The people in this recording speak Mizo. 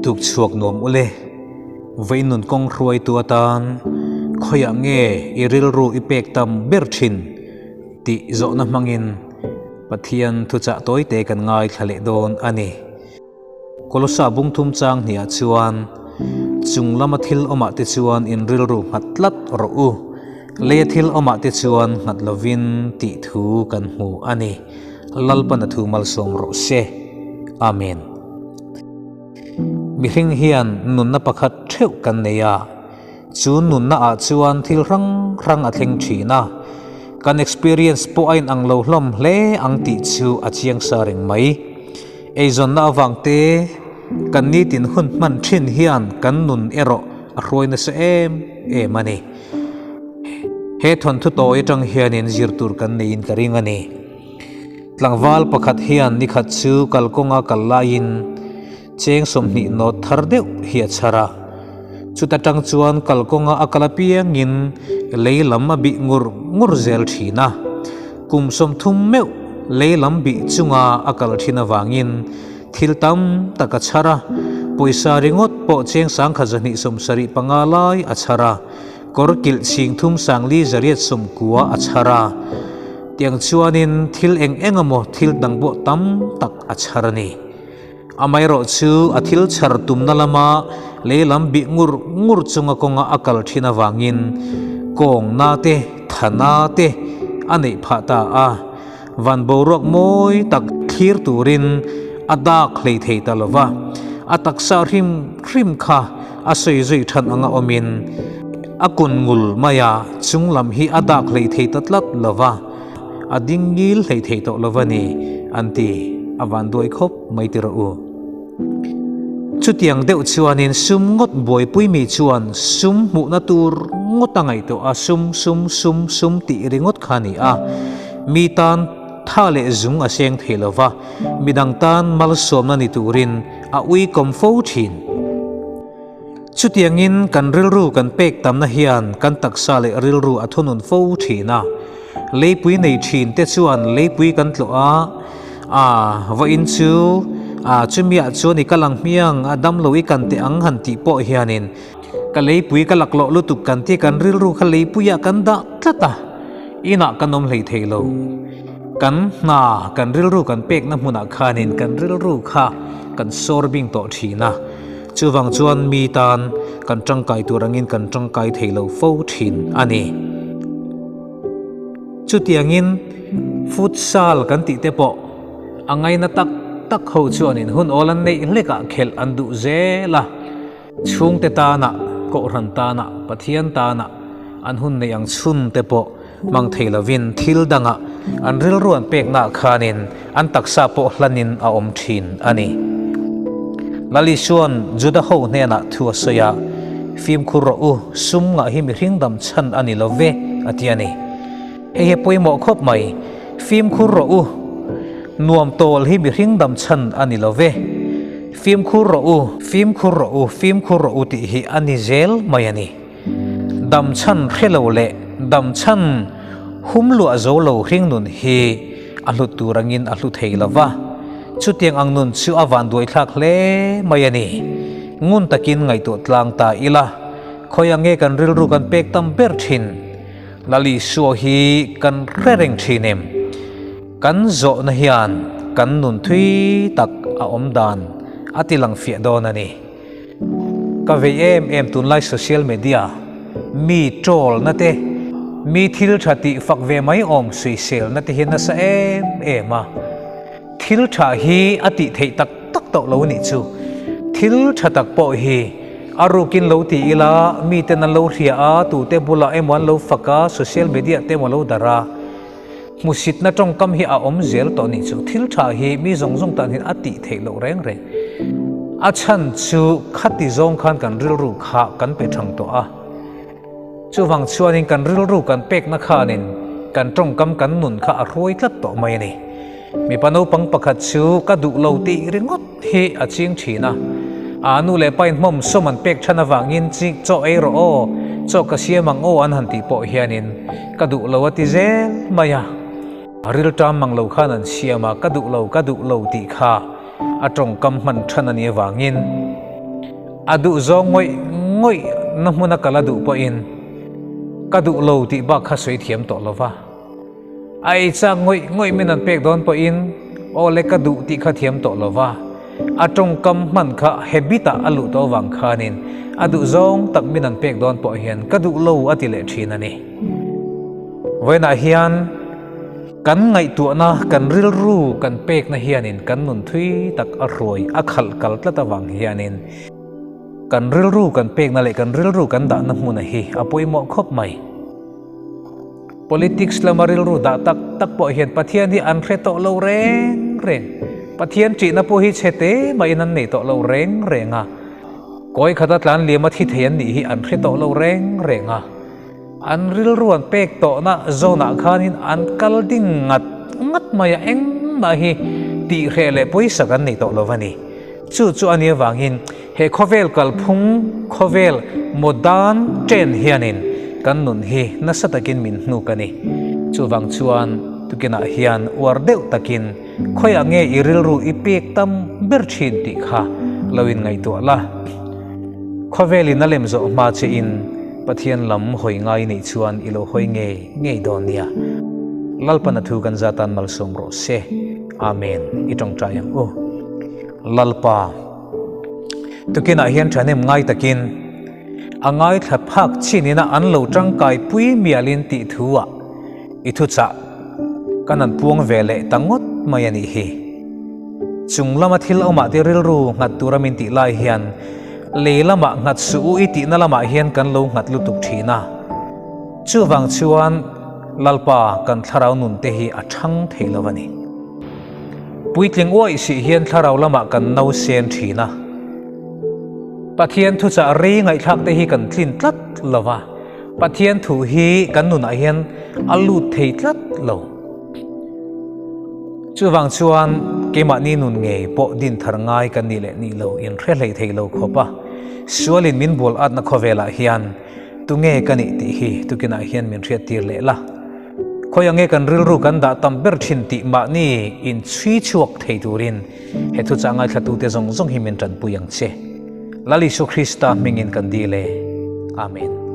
Tuk chhuak nuam ule, Veinun kawng hruaitu atan khawiah nge i rilru i pek tam ber thin tih zawhna hmangin Pathian thuchah tawite kan ngaithla leh dawn a ni. Kolosa bungthum chang hniah chuan chung lama thil awmah te chuan in rilru nghat tlat rawh u, leia thil awmah te chuan nghat lovin tih thu kan hmu a ni. Lalpan a thu malsawm rawh se. Amen. Mihring hian nunna pakhat theuh kan nei a, chu nunna ah chuan thil hrang hrang a thleng thin a, kan experience pawh a inang lo hlawm hle ang tih chu a chiang sa reng mai. Eizawnna avang te kan nitin hun hman thin hian kan nun erawh a hruai nasa em em a ni. He thawnthu tawi atang hianin zir tur kan neiin ka ring a ni. Tlangval pakhat hian nikhat chu kalkawnga kal laiin cheng 20 nawt thar deuh hi a chhar a. Chuta tang chuan kalkawnga a kal apiangin lei lam a bih ngur ngur zel thin a. Kum 30 meuh lei lam bih chunga a kal thin avangin thil tam tak a chhar a. Pawisa ringawt pawh cheng 1275 lai a chhar a. Kawr kilh chhing thum sangli zariat 90 a chhar a. Tiang chuanin thil eng eng emaw thil dang pawh tam tak a chhar a ni. Amaherawh chu a thil chhar tumna lama lei lam bih ngur ngur chunga kawnga a kal thin avangin kawngna te thana te a neih phah ta a. Van boruak mawi tak thlir turin a dak hlei thei ta lova, a taksa hrim hrim kha a sawi zui than anga awmin a kun ngul mai a, chung lam hi a dak hlei thei ta tlat lova, a ding ngil hlei thei tawh lova ni an ti, a van duai khawp mai ti rawh u. Chutiang deuh chuanin sum ngawt buaipui mi chuan sum hmuhna tur ngawt a ngaihtuah a, sum, sum, sum, sum tih ringawt kha a ni a. Mi tan tha leh zung a seng thei lo va, midang tan malsawmna ni turin a uikawm fo thin. Chutiangin kan rilru kan pek tamna hian kan taksa leh rilru a thunun fo thin a. Leipui nei thin te chuan leipui kan tlawh a, a vawiin chu a chumiah chuan i kal ang hmiang a damlo i kan teh ang han tih pawh hianin ka leipui ka laklawh lutuk kan tih kan rilru kha leipuiah kan dah tlat a, inah kan awm hlei thei lo. Kan hna kan rilru kan pekna hmunah khanin kan rilru kha kan sawr bing tawh thin a. Chuvang chuan mi tan kan tangkai tur angin kan tangkai thei lo fo thin a ni. Chutiangin futsal kan tih te pawh a ngaina tak tak ho chuanin hun awl an neih hlekah khelh an duh zel a. Chhungte tana, Kohhran tana, Pathian tana an hun neih ang chhun te pawh hmang thei lovin thil dangah an rilru an peknaah khanin an taksa pawh hlanin a awm thin a ni. Lal Isua'n Juda ho hnenah thu a sawi a, Fimkhur rawh u, sum ngah hi mihring dam chhan a ni lo ve, a ti a ni. Hei hi pawimawh khawp mai, Fimkhur rawh u, nuam tawl hi mihring dam chhan a ni lo ve. Fimkhur rawh u, fimkhur rawh u, fimkhur rawh u tih hi a ni zel mai a ni. Dam chhan hre lo leh dam chhan hum luah zo lo hring nun hi a hlut tur angin a hlu thei lo va, chutiang ang nun chu a van duaithlak hle mai a ni. Ngun takin ngaihtuah tlang ta ila, khawi ang nge kan rilru kan pek tam ber thin? Lal Isua hi kan hre reng thin em? Kan zawhna hian kan nun thui tak a awm dan a ti lang fiah dawn a ni. Ka vei em em tunlai social media mi troll na te, mi thil tha tih fak ve mai awm suisel na te hi nasa em em a. Thil tha hi a tih theih tak tak tawh lo nih chu. Thil tha tak pawh hi a rukin lo ti ila mi ten an lo hria a, tute bulah emaw an lo fak a, social media te emaw lo darh a. Hmusitna tawngkam hi a awm zel tawh nih chu. Thil tha hi mi zawng zawng tan hian a tih theih loh reng reng. A chhan chu khati zawng khan kan rilru kha kan pe thang tawh a. Chuvang chuanin kan rilru kan pekna khanin kan tawngkam kan nun kha a hruai tlat tawh mai a ni. Mipa naupang pakhat chu ka duh lo tih ringawt hi a ching thin a. A nu leh pain hmawm sawm an pek than avangin chi chaw ei rawh aw, chaw ka siam ang aw an han tih pawh hianin ka duh lo a ti zel mai a. Rilṭam mang lo khan an siam a, ka duh lo, ka duh lo tih kha. a tawngkam hman than a nih avangin a duhzawng ngawih ngawih na hmuna kal a duh pawhin ka duh lo tih bak kha sawi thiam tawh lo va. A ei chak ngawih ngawih min an pek dawn pawhin aw le ka duh tih kha thiam tawh lo va, a tawngkam hman kha habit ah a luh tawh avang khanin a duh zawng tak min an pek dawn pawh hian ka duh lo a ti leh thin a ni. Vawiinah hian kan ngaihtuahna, kan rilru kan pekna hianin kan nun thui tak a hruai a khalh kal tlat avang hianin kan rilru kan pekna leh kan rilru kan dahna hmuna hi a pawimawh khawp mai. Politics lama rilru dah tak tak pawh hian Pathian hi an hre tawh lo reng reng. Pathian ṭihna pawh hi chhe te mahin an nei tawh lo reng reng a. Kawi khata tlan liama thi thei an nih hi an hre tawh lo reng reng a. An rilru an pek tawhna zawnah khanin an kal ding ngat ngat mai a, engmah hi tihhreh leh pawisak an nei tawh lo a ni. Chu chu a nih avangin he khawvel kalphung, khawvel modern trend hianin kan nun hi nasa takin min hnuk a ni. Chuvang chuan tukinah hian uar deuh takin khawiah nge i rilru i pek tam ber thin tih kha lo in ngaihtuah la. Khawvelin a lem zawh hma che in Pathian lam hawi ngai neih chuan i lo hawi ngei ngei dawn nia. Lalpan a thu kan zatan malsawm rawh se. Amen. I tawngtai ang u. Lalpa, tukinah hian thahnem ngai takin a ngaithla phak chin ina an lo tangkai pui mialin tih thu ah i thuchah kan han puang ve leh ta ngawt mai a nih hi. Chung lama thil awmah te rilru nghat tura min tih lai hian lei lamah nghat suh u i tihna lamah hian kan lo nghat lutuk thin a. Chuvang chuan Lalpa kan thlarau nun te hi a thang thei lo a ni. Puitling uaih sih hian thlarau lamah kan no sen thin a. Pathian thuchah rei ngaihthlak te hi kan tlin tlat lo va, Pathian thu hi kan nunah hian a lut thei tlat lo. Chuvang chuan keimahni nun ngei pawh din thar ngai kan nih leh nih lo inhre hlei thei lo khawp a, sualin min bual atna khawvelah hian tunge ka nih tih hi tukinah hian min hriattir leh la. Khawi ange kan rilru kan dah tam ber thin tih mahni inchhui chhuak thei turin he thuchah ngaithlatute zawng zawng hi min tanpui ang che. Lal Isua Krista hmingin kan dil e. Amen.